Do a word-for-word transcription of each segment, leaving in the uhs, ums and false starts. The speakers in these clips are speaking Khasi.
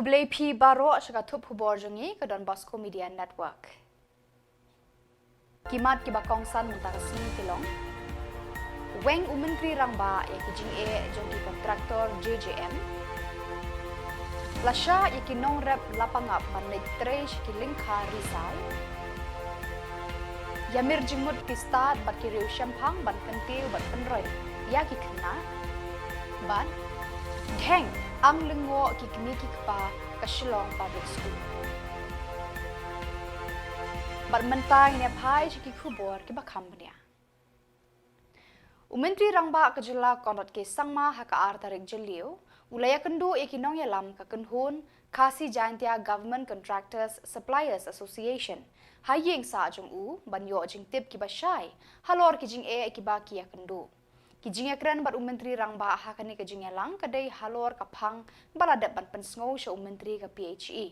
Lei phi baroh sha ka thup khubor jong ngi ka Don Bosco Media Network. Ki mat kiba kongsan mynta ka sngi ki long: Weng u Myntri Rangbah ïa ki jingeh jong ki kontraktor J J M. Lashai ïa ki nongrep lapangap ban leit trei sha ki lyngkha risai. Ïamir jingmut ki stad bad ki riew shemphang ban kyntiew bad pynroi ïa ki khynnah. Bad dheng ang lyngngoh ki kmie ki kpa ka Shillong Public School. Bad mynta ngin ïa phai sha ki khubor kiba kham bniah. U Myntri Rangbah ka jylla Conrad K Sangma ha ka ar tarik Jylliew u la ïakynduh ïa ki nongïalam ka kynhun Khasi Jaintia Government Contractors Suppliers Association ha ïing sah jong u ban ïoh jingtip kiba shai halor ki jingeh kiba ki ïakynduh. Ki jingïakren bad u Myntri Rangbah ha kane ka jingïalang ka dei halor ka phang ba la dep ban pynsngew sha u Myntri ka P H E.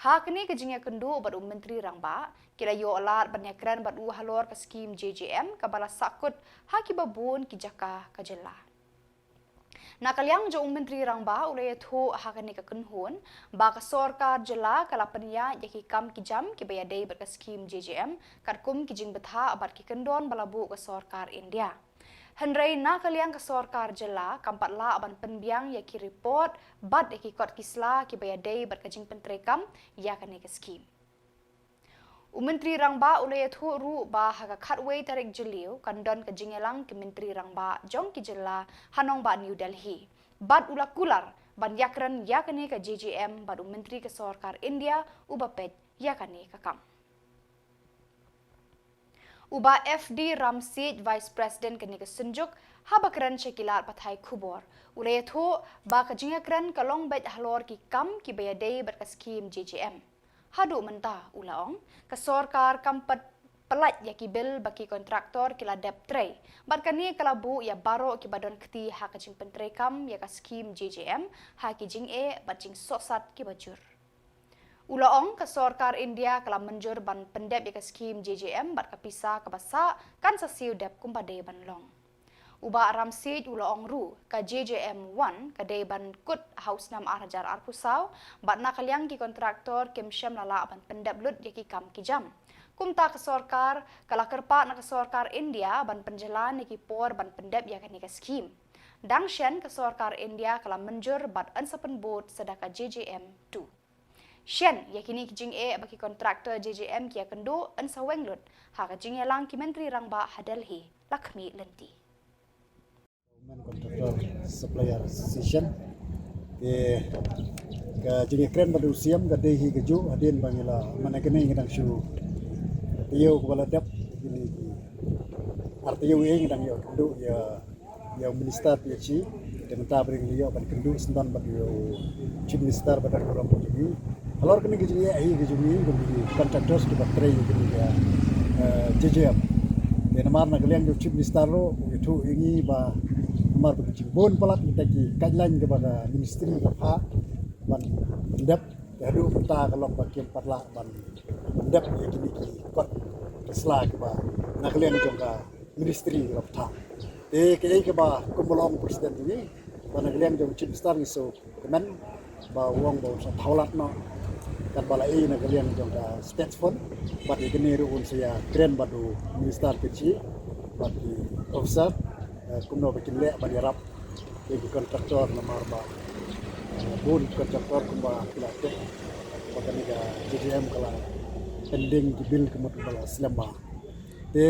Ha kane ka jingïakynduh bad u Myntri Rangbah ki la ïoh lad ban ïakren bad u halor ka skhim J J M kaba la sahkut ha kiba bun ki jaka ka jylla. Na ka liang jong u Myntri Rangbah u la ïathuh ha kane ka kynhun ba ka sorkar jylla ka la pynïaid ïa ki kam ki jam kiba ïadei bad ka skhim J J M katkum ki jingbthah bad ki kyndon ba la buh ka sorkar India. Hynrei na ka liang ka sorkar jylla kam pat lah ban pynbiang ïa ki report bad ïa ki kot ki sla kiba ïadei bad ka jingpyntreikam ïa kane ka skhim. U Myntri Rangbah u la ïathuh ruh ba ha ka khatwei tarik Jylliew kan don ka jingïalang ki Myntri Rangbah jong ki jylla ha nongbah New Delhi. Bad u la kular ban ïakren ïa kane ka J J M bad u Myntri ka sorkar India uba peit ïa kane ka kam. U Bah F D Ramsiej, Vice President kane ka synjuk, haba kren sha ki lad pathai khubor u la ïathuh ba ka jingïakren ka long beit halor ki kam kiba ïadei bad ka skhim J J M. Haduh mynta, u la ong, ka sorkar kam pat pynlait ïa ki bill ba ki kontraktor ki la dep trei bad kane ka la buh ïa baroh kiba don kti ha ka jingpyntreikam ïa ka skhim J J M ha ki jingeh bad jingsohsat kiba jur. U la ong ka sorkar India ka la mynjur ban pyndep ïa ka skhim J J M bad ka pisa kaba sah kan sa siew dep kumba dei ban long. U Bah Ramsiej u la ong ruh ka J J M one ka dei ban kut ha u snem ar hajar arphew saw bad na ka liang ki kontraktor kim shym la lah ban pyndep lut ïa ki kam ki jam. Kumta ka sorkar ka la kyrpad na ka sorkar India ban pynjlan ïa ki por ban pyndep ïa kane ka skhim. Dang shen ka sorkar India ka la mynjur bad yn sa pynbud sa da ka J J M two. Shen ïa kine ki jingeh ba ki kontraktor J J M ki ïakynduh yn sa weng lut ha ka jingïalang ki Myntri Rangbah ha Delhi, la khmih lynti. Government Contractor Supplier Association. Te ka jingïakren bad u Siem ka dei hi kajuh hadien ba ngi la, mane kane ngi dang shu taïew kaba la dep, kine ki ar taïew ïa ngi dang ïakynduh ïa ïa u Minister P H E, te mynta ba ngi la ïoh ban kynduh syndon bad ïa u Chief Minister ba don burom jong ngi. Halor kane ka jingeh hi ka jong ngi, ka jong ngi contractors kiba trei ïa kane ka, eh, J J M. Te namar na ka liang jong u Chief Minister ruh u ïathuh ïa ngi ba namar ba ka jingbun palat kita ki guideline kiba ka ministry ka phah ban pyndep, te haduh mynta ka long ba kim pat lah ban pyndep ïa kine ki kot ki sla kiba na ka liang jong ka ministry ka phah. Te kaei kaba kum ba la ong u President jong ngi, ba na ka liang jong u Chief Minister ngi shu kmen ba u ong ba un sa thaw lad noh katba la ïoh na ka liang jong ka state fund, bad ïa kane ruh un sa ïakren bad u Minister P H E bad ki officer, eh, kumno ba kin leh ban ïarap ïa ki contractor namar ba, eh, bun ki contractor kumba ki la tip ba kane ka J J M ka la pending ki bill ka mut ba la slem bha. Te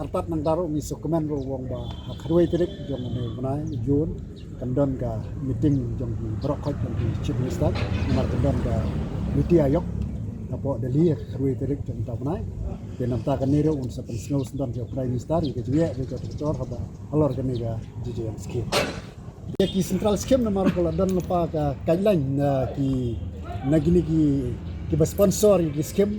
artat nangta ruh ngi sngewkmen ruh u ong ba ha khatwei tarik jong une u bnai June kan don ka meeting jong ki baroh khoit jong ki Chief Minister, namar kan don ka NITI Aayog hapoh Delhi ha khatwei tarik jong une u bnai. Te nangta kane ruh un sa pynsngew syndon jong u Prime Minister ïa ka jingeh jong ki contractor haba halor kane ka J J M scheme. Ïa ki central scheme namar ka la don lypa ka guideline na ki, na kine ki, kiba sponsor ïa ki scheme,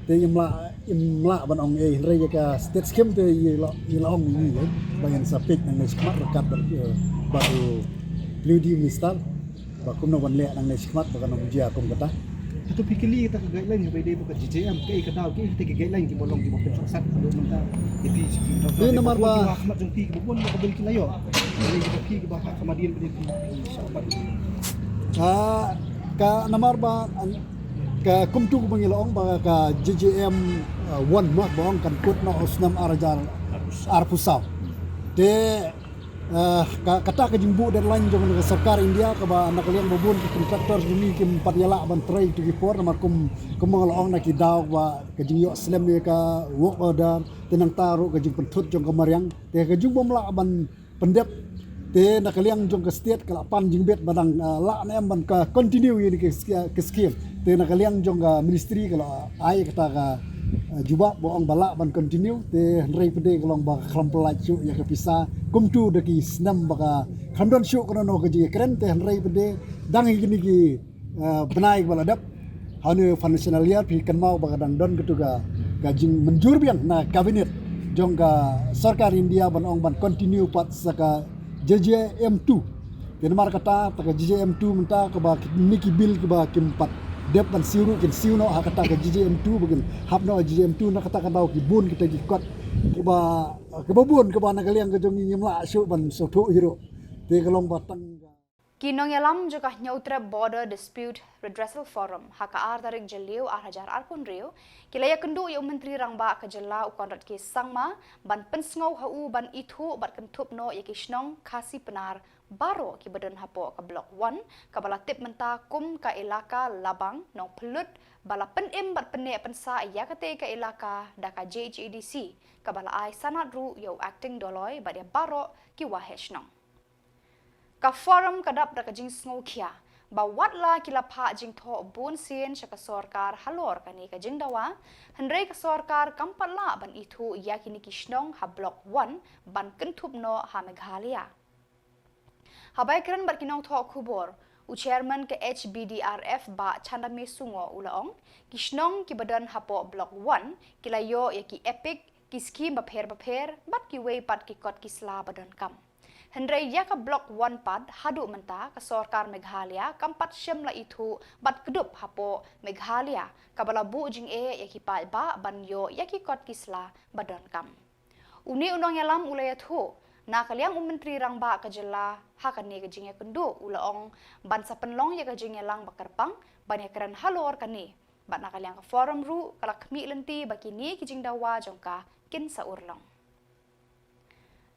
te im lah, im lah ban ong ei, hynrei ïa ka state scheme te ïa la, ïa la ong ïa ngi, eh, ba ngin sa peit nangne shakhmat ryngkat bad, eh, bad u Deputy Minister ba kumno ban leh nangne shakhmat ba kan ym jia kum kata. Hato phi kylli ïa kata ka guideline kaba ïadei bad ka J J M, kaei ka daw, kaei kita ki guideline kiba long kiba pynshong sat haduh mynta ïa phi? Namar ba ha khmat jong phi kiba bun ba ka bill ki la ïoh. Ïa kiba phi kiba ha khmat dien ba phi, phi shah bat. Ah, Ka namar ba, an, ka kumtu ba ngi la ong ba ka J J M, uh, one ma ba ong kan kut noh u snem ar hajar arphew saw. Te, uh, ka, kata ka jingbuh deadline jong ka sorkar India kaba na ka liang ba bun ki contractor jong ngi kim pat ïalah ban trei tu ki por namar kum, kum ba nga la ong na ki daw ba ka jingïoh slem ïa ka work order, te nangta ruh ka jingpynthut jong ka mariang, te ka jingbym lah ban pyndep. Te na ka liang jong ka state ka la pan jingbit ba dang, ah, lah ne em ban ka continue ïa ka ski-, ka scheme. Te na ka liang jong ka ministry ka la ai kata ka, ah, jubab ba ong ba lah ban continue. Te hynrei pat de ka long ba ka khlam pynlait shuh ïa ka pisa. Kumtu da ki snem ba ka kham don shuh kano kano ka jingkren, te hynrei pat de dang ïa kine ki, ah, bnai ba la dep ha une u financial year phi kynmaw ba ka dang don katu ka, ka jingmynjur biang na cabinet jong ka sorkar India ban ong ban continue pat sa ka J J M two. Te namar kata, ta ka J J M two mynta kaba kine ki bill kiba kim pat dep ban siew ruh kin siew noh ha kata ka J J M two ba kin hap noh J J M two, na kata ka daw ki bun kita ki kot kiba, kiba bun kiba na ka liang ka jong ngi ngim lah shuh ban sngewthuh hi ruh. Te ka long ba tang ka Ki nongïalam jong ka Hynñiewtrep Border Dispute Redressal Forum ha ka ar tarik Jylliew ar hajar arphew hynriew ki la ïakynduh ïa u Myntri Rangbah ka jylla u Conrad K Sangma ban pynsngew ha u ban ithuh bad kynthup noh ïa ki shnong Khasi Pnar baroh kiba don hapoh ka Block one kaba la tip mynta kum ka Elaka Labang Nongphyllut ba la pynim bad pynneh pynsah ïa katei ka elaka da ka J H A D C kaba la ai sanad ruh ïa u Acting Doloi bad ïa baroh ki waheh shnong. Ka Forum ka dap da ka jingsngewkhia ba wat la ki la phah jingthoh bun sien sha ka sorkar halor kane ka jingdawa, hynrei ka sorkar kam pat lah ban ithuh ïa kine ki shnong ha Block one ban kynthup noh ha Meghalaya. Haba ïakren bad ki nongthoh khubor, u chairman ka H B D R F Bah Chandame Sungoh u la ong, ki shnong kiba don hapoh Block one ki la ïoh ïa ki EPIC, ki skhim bapher bapher bad kiwei pat ki kot ki sla ba donkam. Hynrei ïa ka Block one pat haduh mynta ka sorkar Meghalaya kam pat shym la ithuh bad kdup hapoh Meghalaya kaba la buh jingeh ïa ki paidbah ban ïoh ïa ki kot ki sla ba donkam. Une u nongïalam u la ïathuh na ka liang u Myntri Rangbah ka jylla ha kane ka jingïakynduh, u la ong ban sa pynlong ïa ka jingïalang ba kyrpang ban ïakren halor kane, bad na ka liang ka Forum ruh ka la khmih lynti ba kine ki jingdawa jong ka kin sa urlong.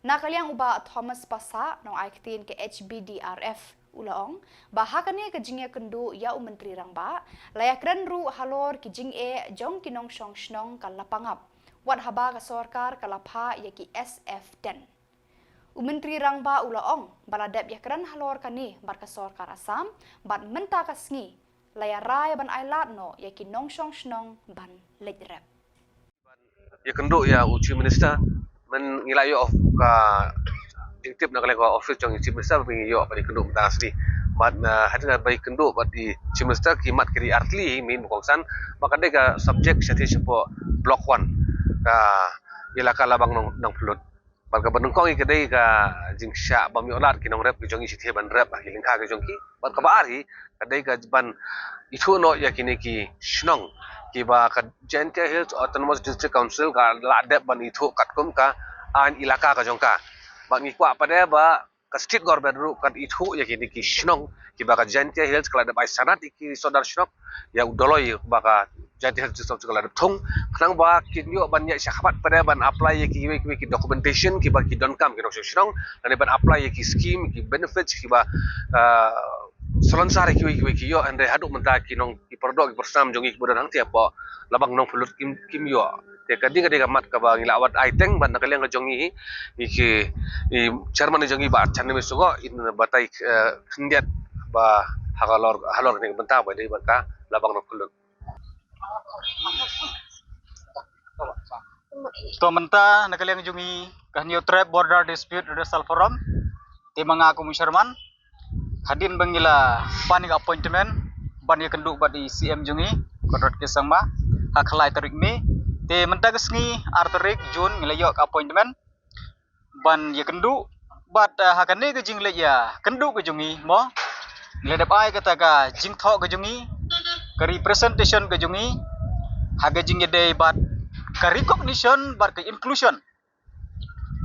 Na ka liang u Bah Thomas Passah, nongai ktien ka H B D R F, u la ong ba ha kane ka jingïakynduh ïa u Myntri Rangbah la ïakren ruh halor ki jingeh jong ki nongshong shnong ka Lapangap wat haba ka sorkar ka la phah ïa ki S F ten. U Myntri Rangbah u la ong ba la dep ïakren halor kane bad ka sorkar Assam bad mynta ka sngi la ïarai ban ailad noh ïa ki nongshong shnong ban leit rep. Ïakynduh ïa u Chief Minister, mynta ngi la ïoh ka jingtip na ka liang ka office jong u Chief Minister ba ngi ïoh ban ïakynduh mynta ka sngi. Bad, ah, hadien ba ïakynduh bad u Chief Minister ki mat ki ri artylli, mynta ba kongsan ba ka dei ka subject shathie shapoh Block one, ka Elaka Labang Nong, Nongphyllut. Bad kaba nyngkong hi ka dei ka jingshah bym ïoh lad ki nongrep ki jong ngi shathie ban rep ha ki lyngkha ki jong ki. Bad kaba ar hi ka dei ka ban ithuh noh ïa kine ki shnong kiba ka Jaintia Hills Autonomous District Council ka la dep ban ithuh katkum ka aiñ elaka ka jong ka. Bad ngi kwah pat de ba ka state government ruh kan ithuh ïa kine ki shnong kiba ka Jaintia Hills ka la dep ai sanad ïa ki sordar shnong, ïa u Doloi ba ka Jaintia Hills District Council ka la dep thung, khnang ba kin ïoh ban ïaid shakhmat pat de ban apply ïa kiwei kiwei ki documentation kiba ki donkam ki nongshong shnong, lane ban apply ïa ki scheme, ki benefits kiba, ah, salonsar ïa kiwei kiwei ki ïoh, hynrei haduh mynta ki nong, ki paralok, ki parasnam jong ngi kiba don hangtei hapoh Labang Nongphyllut kim, kim ïoh. Te ka dei, ka dei ka mat kaba ngi la wad ai teng bad na ka liang ka jong ngi, ngi ki, i chairman jong ngi Bah Chandame Sungoh in batai, eh, khyndiat ba halor, halor kane ka bynta ba dei bad ka Labang Nongphyllut. To mynta na ka liang jong ngi ka Hynñiewtrep Border Dispute Redressal Forum, te ma nga kum u chairman, hadien ba ngi la pan ïa ka appointment ban ïakynduh bad u C M jong ngi, Conrad K Sangma, ha ka lai tarik May. Te mynta ka sngi ar tarik June ngi la ïoh ka appointment ban ïakynduh bad, ah, ha kane ka jingleit ïakynduh ka jong ngi mo, ngi la dep ai kata ka jingthoh ka jong ngi, ka representation ka jong ngi ha ka jingïadei bad ka recognition bad ka inclusion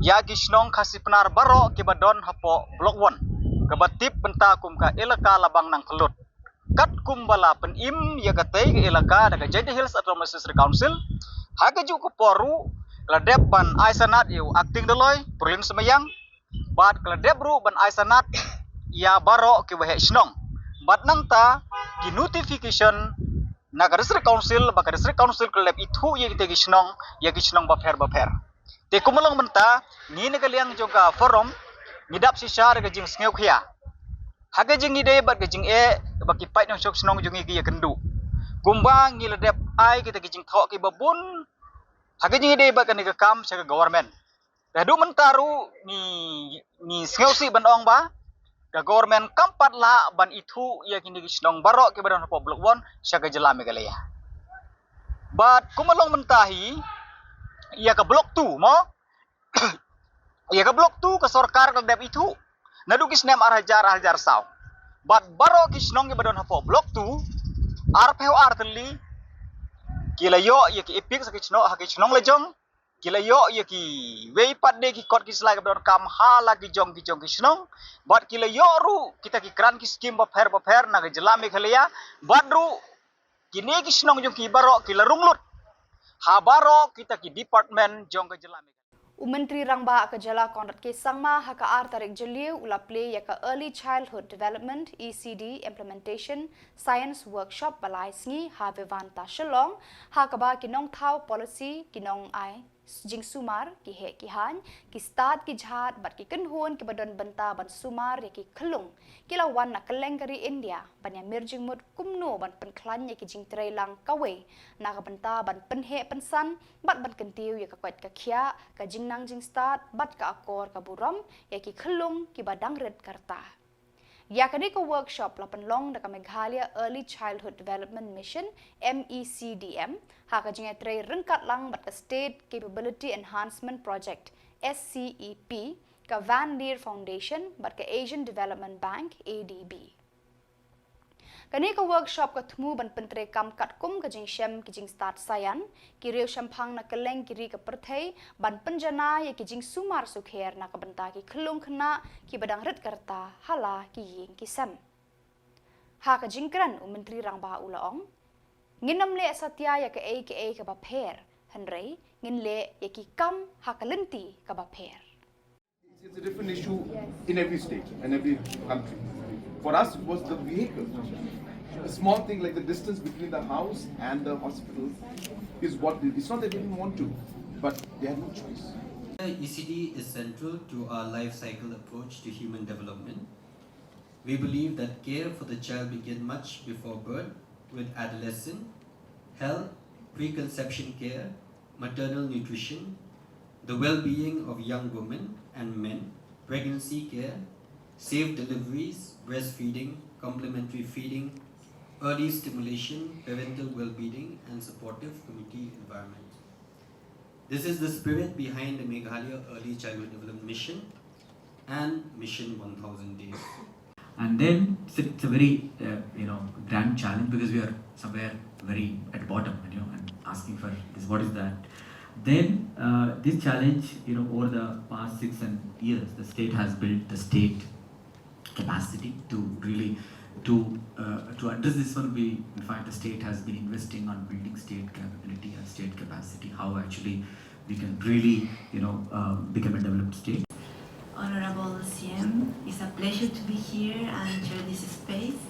ïa ki shnong Khasi Pnar baroh kiba don hapoh Block one, kaba tip bynta kum ka Elaka Labang Nongphyllut. Katkum ba la pynim ïa katei ka elaka da ka Jaintia Hills Autonomous District Council, ha kajuh ka por ruh ka la dep ban ai sanad ïa u Acting Doloi Prolin Symbayang, bad ka la dep ruh ban ai sanad ïa baroh ki waheh shnong. Bad nangta ki notification na ka District Council, ba ka District Council ka la dep ithuh ïa kita ki shnong, ïa ki shnong bapher bapher. Te kumba long mynta, ngi na ka liang jong ka forum ngi dap shisha da ka jingsngewkhia ha ka jingïadei bad ka jingeh ba ki paid nongshong shnong jong ngi ki ïakynduh. Kumba ngi la dep ai kita ki jingthoh kiba bun ha ka jingïadei bad kane ka kam sha ka government. Te haduh mynta ruh ngi, ngi sngewsih ban ong ba ka government kam pat lah ban ithuh ïa kine ki shnong baroh kiba don hapoh Block One sha ka jylla Meghalaya. Bad kumba long mynta hi, ïa ka Block Two mo, ïa ka Block Two ka sorkar ka la dep ithuh naduh ki snem ar hajar, ar hajar saw. Bad baroh ki shnong kiba don hapoh Block Two, arphew ar tylli ki la ïoh ïa ki EPIC ha ki shnong, ha ki shnong la jong. Ki la ïoh ïa kiwei pat de ki kot ki slai kaba donkam ha la ki jong ki jong ki shnong. Bad ki la ïoh ruh kita ki grant ki skim bapher bapher na ka jylla Meghalaya. Bad ruh kine ki shnong jong ki baroh ki la rung lut ha baroh kita ki department jong ka jylla Meghalaya. U Myntri Rangbah ka jylla Conrad K Sangma ha ka ar tarik Jylliew u la plie ïa ka Early Childhood Development, E C D, Implementation Science Workshop ba lai sngi ha Vivanta Shillong, ha kaba ki nongthaw policy, ki nongai jingsumar, ki heh ki haiñ, ki stad ki jhat bad ki kynhun kiba don bynta ban sumar ïa ki khyllung ki la wan na kylleng ka ri India ban ïamir jingmut kumno ban pynkhlaiñ ïa ki jingtreilang kawei na ka bynta ban pynheh pynsan bad ban kyntiew ïa ka koit ka khiah, ka jingnang jingstad bad ka akor ka burom ïa ki khyllung kiba dang rit ka rta. Ïa kane ka workshop la pynlong da ka Meghalaya Early Childhood Development Mission, M E C D M, ha ka jingïatrei ryngkat lang bad ka State Capability Enhancement Project, S C E P, ka Van Leer Foundation bad ka Asian Development Bank, A D B. Kane ka workshop ka thmu ban pyntreikam katkum ka jingshem ki jingstad saian, ki riewshemphang na kylleng ki ri ka pyrthei ban pynjanai ïa ki jingsumar sukher na ka bynta ki khyllung khynnah kiba dang rit ka rta ha la ki ïing ki sem. Ha ka jingkren u Myntri Rangbah u la ong, ngin ym leh satia ïa kaei kaei kaba pher, hynrei ngin leh ïa ki kam ha ka lynti kaba pher. It's a different issue in every state and every country. For us, it was the vehicle. A small thing like the distance between the house and the hospital is what they, it's not that they didn't want to, but they had no choice. E C D is central to our life cycle approach to human development. We believe that care for the child begins much before birth with adolescent health, preconception care, maternal nutrition, the well-being of young women and men, pregnancy care, safe deliveries, breastfeeding, complementary feeding, early stimulation, parental well-being and supportive community environment. This is the spirit behind the Meghalaya Early Childhood Development Mission and Mission one thousand Days. And then it's a, it's a very uh, you know grand challenge because we are somewhere very at the bottom, you know, and asking for this, what is that? Then uh, this challenge, you know, over the past six and years, the state has built the state capacity to really to uh, to address this one. We in fact the state has been investing on building state capability and state capacity, how actually we can really you know uh, become a developed state. Honorable C M, it's a pleasure to be here and share this space.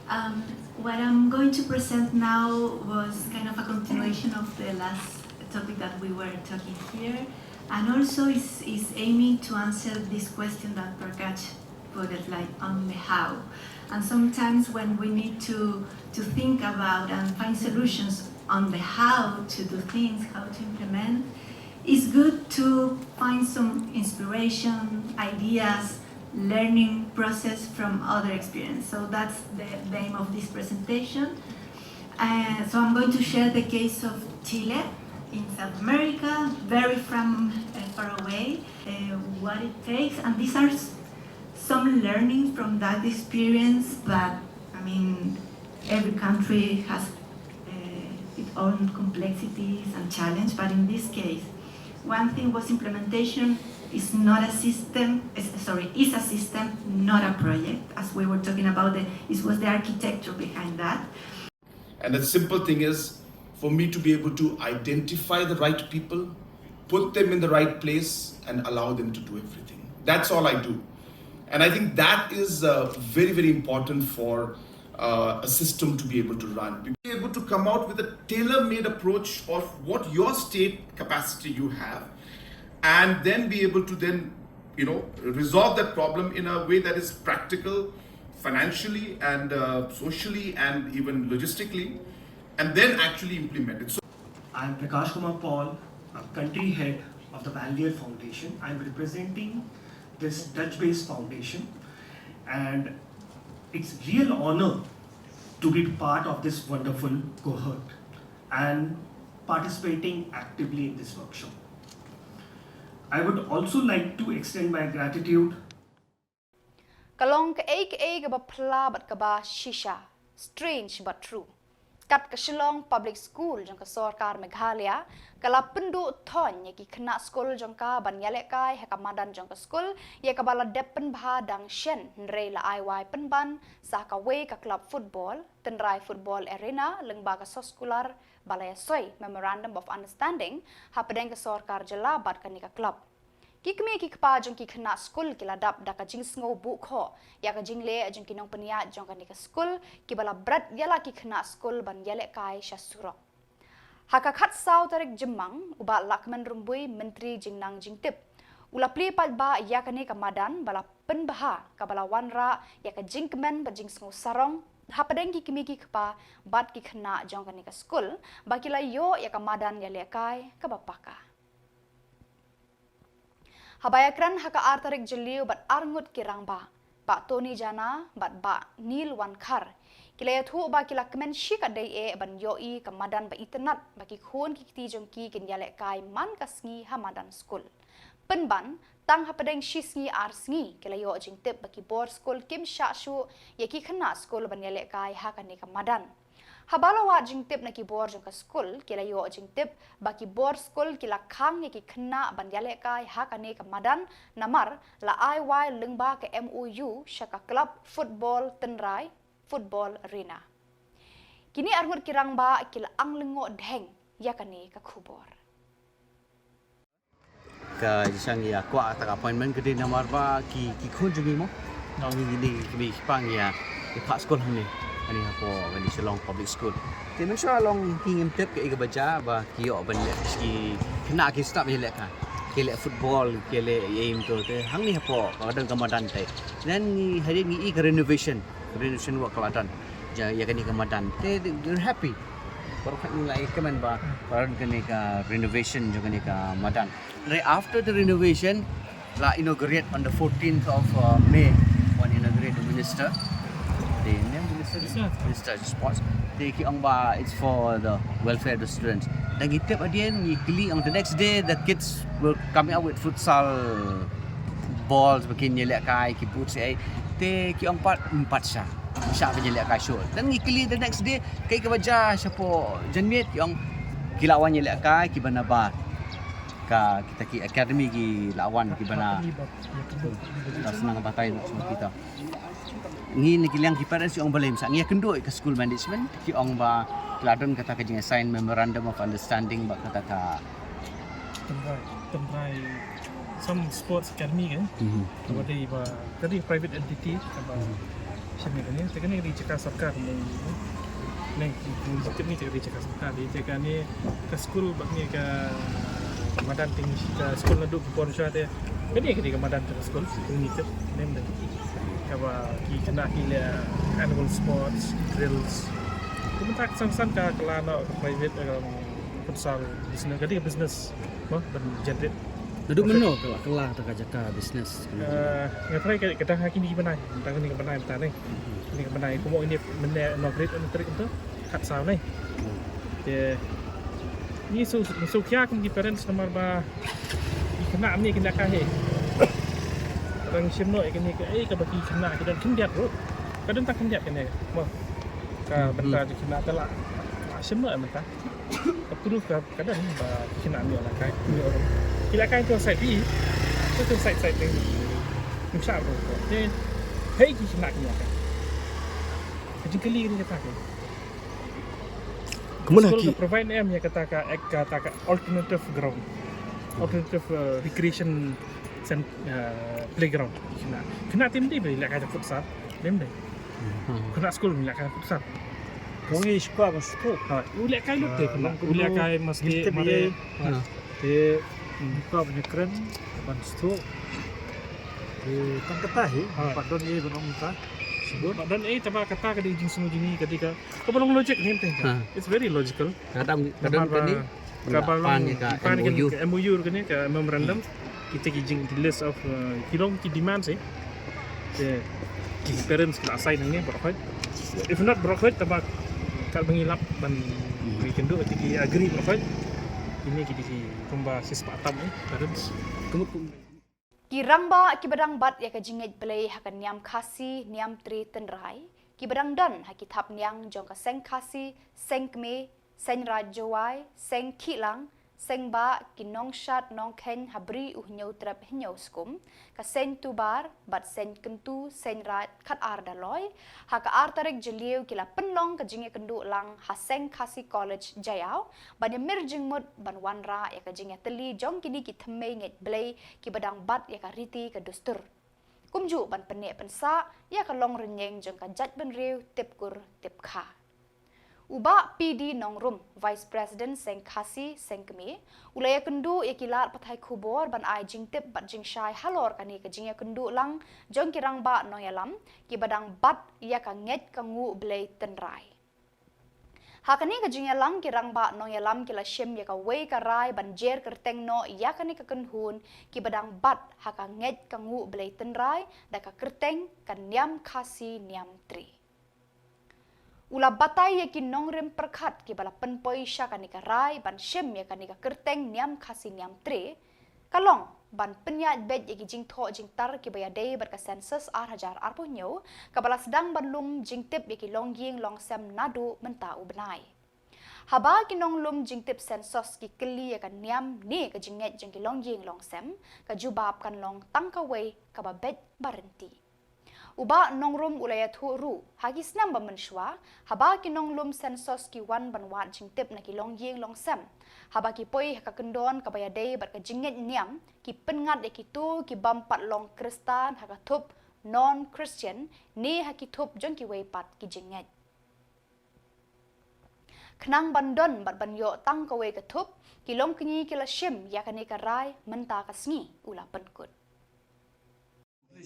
Um, what I'm going to present now was kind of a continuation of the last topic that we were talking here, and also is, is aiming to answer this question that Prakash put it, like, on the how. And sometimes when we need to, to think about and find solutions on the how to do things, how to implement, it's good to find some inspiration, ideas, learning process from other experience. So that's the, the aim of this presentation. Uh, so I'm going to share the case of Chile in South America, very from uh, far away, uh, what it takes. And these are some learnings from that experience, but I mean, every country has uh, its own complexities and challenge, but in this case, one thing was implementation It's not a system, it's, sorry, it's a system, not a project. As we were talking about, the, it was the architecture behind that. And the simple thing is for me to be able to identify the right people, put them in the right place, and allow them to do everything. That's all I do. And I think that is uh, very, very important for uh, a system to be able to run. Be able to come out with a tailor made approach of what your state capacity you have, and then be able to then, you know, resolve that problem in a way that is practical, financially, and uh, socially, and even logistically, and then actually implement it. So I'm Prakash Kumar Paul, I'm country head of the Banlier Foundation. I'm representing this Dutch based foundation, and it's real honor to be part of this wonderful cohort and participating actively in this workshop. I would also like to extend my gratitude Ka long kaei kaei kaba pla bad kaba shisha. Strange but true. Kat ka Shillong Public School jong ka sorkar Meghalaya ka la pynduh thoiñ ïa ki khynnah skul jong ka ban ïalehkai ha ka madan jong ka skul, ïa kaba la dep pynbha dang shen, hynrei la ai wai pynban sa kawei ka club football, Tynrai Football Arena, lyngba ka soskular ba la ïasoi Memorandum of Understanding hapdeng ka sorkar jylla bad kane ka club. Ki kmie ki kpa jong ki khynnah skul ki la dap da ka jingsngew buh khoh ïa ka jingleh jong ki nongpynïaid jong kane ka skul, kiba la bret ïa la ki khynnah skul ban ïalehkai sha surok. Ha ka khatsaw tarik Jymmang, u Bah Lahkmen Rymbui, Myntri Jingnang Jingtip, u la plie paidbah ïa kane ka madan ba la pynbha, kaba la wanrah ïa ka jingkmen bad jingsngew sarong hapdeng ki kmie ki kpa bad ki khynnah jong kane ka skul ba ki la ïoh ïa ka madan ïalehkai kaba paka. Haba ïakren ha ka ar tarik Jylliew bad arngut ki rangbah, Bah Tony Jana bad Bah Neil Wankhar, ki la ïathuh ba ki la kmen shikatdei eh ban ïohi ka madan ba itynnad ba ki khun ki kti jong ki kin ïalehkai man ka sngi ha madan skul. Pynban, tang hapdeng shi sngi ar sngi ki la ïoh jingtip ba ki bor skul kim shah shuh ïa ki khynnah skul ban ïalehkai ha kane ka madan. Haba la wad jingtip na ki bor jong ka skul, ki la ïoh jingtip ba ki bor skul ki la khang ïa ki khynnah ban ïalehkai ha kane ka madan, namar la ai wai lyngba ka M O U sha ka club football Tynrai Football Arena. Kine arngut ki rangbah ki la ang lyngngoh dheng ïa kane ka khubor. Ka jingshang ïa kwah ta ka appointment ka dei namar ba ki ki khun jong ngi mo. Ngi ngi ngi ki pang ïa ki phah skul hangne. Ani hapoh kani Shillong Public School. Te mynshuwa long ki ngim tip ka ïa ka ba ja ba ki ïoh ban leh ki khynnah ki stap ïa leh ka. Ki leh football, ki leh ïa im tu te hangne hapoh ka dang ka madan te. Then ngi hadien ngi i ka renovation, renovation work ka la done. Ja ïa kani ka madan. Te they're happy. Baroh khat ngi la ïa kmen ba ka dang kani ka renovation jong kani ka madan. Right after the renovation, la inaugurate on the fourteenth of uh, May. Wan inaugurate the minister. The name minister? Minister. Minister of Sports. Te ki ong ba it's for the welfare of the students. Then ngi tip hadien ngi kylli on the next day the kids were coming out with futsal balls ba kin ïalehkai ki boots eh. Te ki ong pat em pat sha. Sha ba ïalehkai shuh. Then ngi kylli the next day kaei ka ba ja shapoh janmiet ki ong ki la wan ïalehkai kiba nabar. Ka kita ki academy ki la wan kiba na. Kita shnong batai na kita. Ngi na ki liang ki parents ki ong balei sa ngi ïakynduh ka school management ki ong ba ki la don kata ka jing sign memorandum of understanding ba kata ka. Tynrai, tynrai some sports academy kan. Kaba dei ba ka dei private entity kaba shim ïa kane, te kane ka dei jaka sorkar ne. Ne, ka dei jaka sorkar, dei jaka ne ka skul bad ne ka madan te ngi, ka skul naduh ki por shuwa te. Kane ka dei ka madan ka skul te ngi tip ne, kaba ki khynnah ki leh annual sports, drills. Kumta ka san san ka kylla noh ka private, ka futsal business, ka dei ka business. Mo, ban generate. Naduh mynno ka la kylla kata ka jaka business? Eh, nga trai ka, ka dang ha kine ki bnai, dang kine ki bnai mynta ne. Kine ki bnai, kumno ini mynne inaugurate on tarik mynta, khatsaw ne. Te ngi shu, ngi shu khia kum ki parents namar ba ki khynnah mynne ki naka he. Dang shim noh ïa kine ki, eh, kaba ki khynnah ki don khyndiat ruh. Ka don tang khyndiat kane. Mo. Ka bynta ki khynnah ka la shim noh mynta. Ka proof ka, ka don ba ki khynnah mynne la kai, mynne la kai to side. Ïa tu side side thing. Ngim shah ruh. Te hei ki khynnah ki ïa ka. Ka jingkylli kane kata ka. Kumno School ki ka provide em ïa kata ka ek kata ka alternative ground. Alternative uh, recreation cent, uh, playground. Khynnah khynnah te ym dei ba leh kai da futsal. Ym dei. Khynnah school leh kai da futsal. Kong i shkwa ba stok. Ha, u leh kai lut te khynnah. U leh kai maske Ginte mare. Biye. Te buka ban kren ban stok. Te tang kata hi. Ha. Pat don ye ban ong ta. Sigur. Ba don eh taba kata ka dei jingsngew jingim ka dei ka. Ka ba long logic ni em te. Ha. It's very logical. Kadang kadang kani Ka ba pan long ni ka pan M O U. Ka M O U kane ka memorandum. Kita ki jing ki list of uh, ki long ki demands eh. Te ki parents ki la assign hangne baroh khoit. If not baroh khoit taba ka ba ngi lap ban ngi kynduh ki agree baroh khoit. Kine ki dei ki kumba shispah tam eh parents. Kumut kum. Ki rangbah kiba dang bat ïa ka jingngeit Blei ha ka niam Khasi niam Tre tynrai kiba dang don ha ki thapniang jong ka seng Khasi, seng Kmie, seng Raid Jowai, seng Khihlang, seng Bah, ki nongshad nongkheiñ ha Bri U Hynñiewtrep Hynñiewskum, ka seng Tubar bad seng Kyntu, seng Raid Khatar Daloi, ha ka ar tarik Jylliew ki la pynlong ka jingïakynduh lang ha seng Khasi College Jaiaw ban ïamir jingmut ban wanrah ïa ka jingïatylli jong kine ki thymmei ngeit Blei kiba dang bat ïa ka riti ka dustur. Kumjuh ban pynneh pynsah ïa ka longrynïeng jong ka jaitbynriew tipkur tipkha. U Bah P D Nongrum, Vice President seng Khasi seng Kmie, u la ïakynduh ïa ki lad pathai khubor ban ai jingtip bad jingshai halor kane ka jingïakynduh lang jong ki rangbah nongïalam kiba dang bat ïa ka ngeit ka nguh Blei tynrai. Ha kane ka jingïalang ki rangbah nongïalam ki la shim ïa kawei ka rai ban jer kyrteng noh ïa kane ka kynhun kiba dang bat ha ka ngeit ka nguh Blei tynrai da ka kyrteng ka niam Khasi niam Tre. U la batai ïa ki nongrim pyrkhat kiba la pynpoi sha kane ka rai ban shim ïa kane ka kyrteng niam Khasi niam Tre, ka long ban pynïaid beit ïa ki jingthoh jingtar kiba ïadei bad ka census ar hajar arphew hynñiew kaba la sdang ban lum jingtip ïa ki longïing longsem naduh mynta u bnai. Haba ki nonglum jingtip census ki kylli ïa ka niam ne ka jingngeit jong ki longïing longsem, ka jubab kan long tang kawei kaba beit ba ryntih. U Bah Nongrum u la ïathuh ruh ha ki snem ba mynshuwa, haba ki nonglum census ki wan ban wad jingtip na ki longïing longsem, haba ki poi ha ka kyndon kaba ïadei bad ka jingngeit niam, ki pynngat ïa kito ki bym pat long Khristan ha ka thup non-Christian ne ha ki thup jong kiwei pat ki jingngeit. Khnang ban don bad ban ïoh tang kawei ka thup, ki longkñi ki la shim ïa kane ka rai mynta ka sngi, u la pynkut.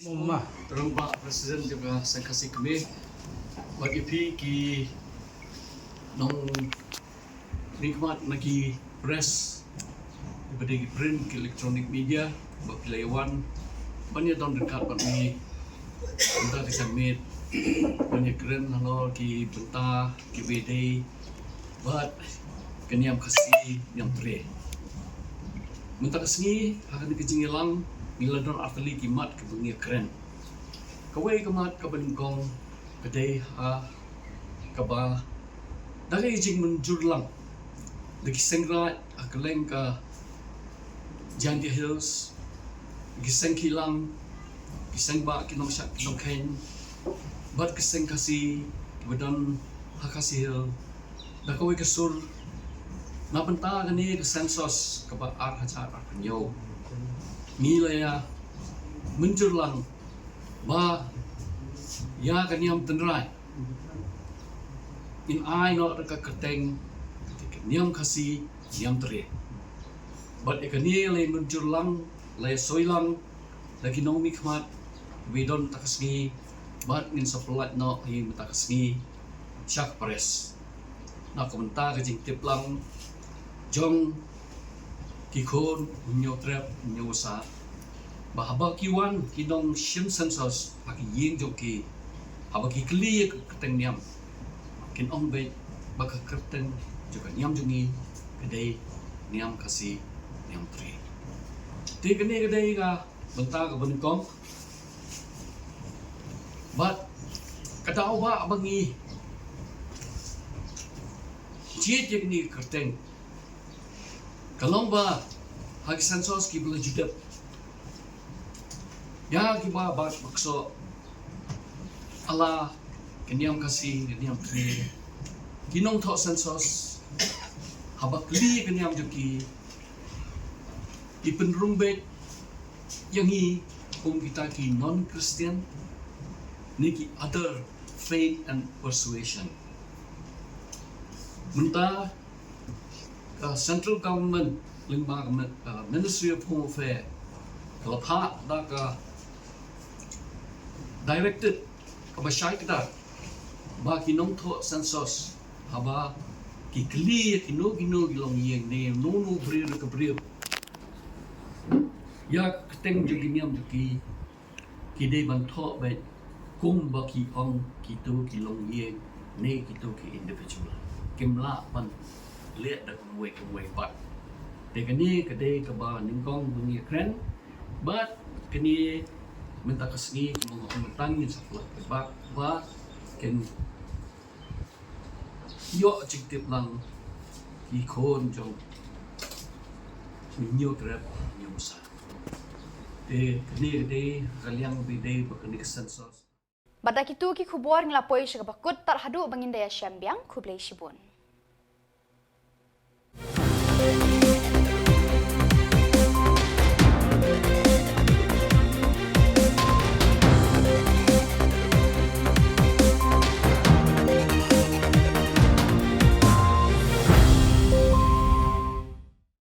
Mumma, rangbah president jong ka seng Khasi Kmie. Bad ïa phi ki nongmihkhmat na ki press, kiba dei ki print, ki electronic media, ba phi la ïa wan ban ïa don ryngkat bad ngi mynta ka janmiet ban ïa kren halor ki bynta kiba dei bad ka niam Khasi niam Tre. Mynta ka sngi ha kane ka jingïalang ngi la don artylli ki mat kiba ngi ïa kren. Kawei ka mat kaba nyngkong ka dei ha kaba da ka jingmynjur lang da ki seng raid ha kylleng ka Jaintia Hills, ki seng Khihlang, ki seng Bah, ki nongshad, ki nongkheiñ, bad ki seng Khasi kiba don ha Khasi Hills, da kawei ka sur na bynta kane ka census kaba ar hajar arphew hynñiew. Ngi la ïa mynjur lang ba ïa ka niam tynrai ngin ai noh da ka kyrteng ka niam Khasi niam Tre. Bad ïa kane la ïa mynjur lang, la ïa soi lang da ki nongmihkhmat ba ïa don mynta ka sngi, bad ngin sa pyllait noh hi mynta ka sngi sha ka press na ka bynta ka jingtip lang jong ki khun Hynñiewtrep Hynñiewbasah, ba haba ki wan ki nongshim census ha ki ïing jong ki, haba ki kylli ïa ka kyrteng niam, kin ong beit ba ka kyrteng jong ka niam jong ngi ka dei niam Khasi niam Tre. Te kane ka dei ka bynta kaba nyngkong. Bad ka daw ba ba ngi jied ïa kane ka kyrteng ka long ba ha ki census kiba la ju dep Ïa kiba bat ba ksoh, ala ka niam Khasi, ka niam Khmer, ki nongthoh census, haba kylli ka niam jong ki, ki pynrung beit ïa ngi kum kita ki non-Christian ne ki other faith and persuasion. Mynta ka central government lyngba ka mi-, ka Ministry of Home Affairs ka la phah da ka directive kaba shai kdar ba ki nongthoh census haba ki kylli ïa kino kino ki longïing ne uno uno u briew ne ka briew ïa ka kyrteng jong ki niam jong ki, ki dei ban thoh beit kumba ki ong kito ki longïing ne kito ki individual. Kim lah ban leh da kumwei kumwei pat. Te kane ka dei kaba nyngkong ba ngi kren. Bad kane mynta ka sngi kumba nga ong mynta ngin sa pynlong paidbah ba kin ïoh jingtip lang ki khun jong Hynñiewtrep Hynñiewmasa. Te kane ka dei ka liang ba dei ba kane ka census. Bad da kito ki khubor ngi la poi sha kaba kut tad haduh ba ngin da ïashem biang. Khublei shibun.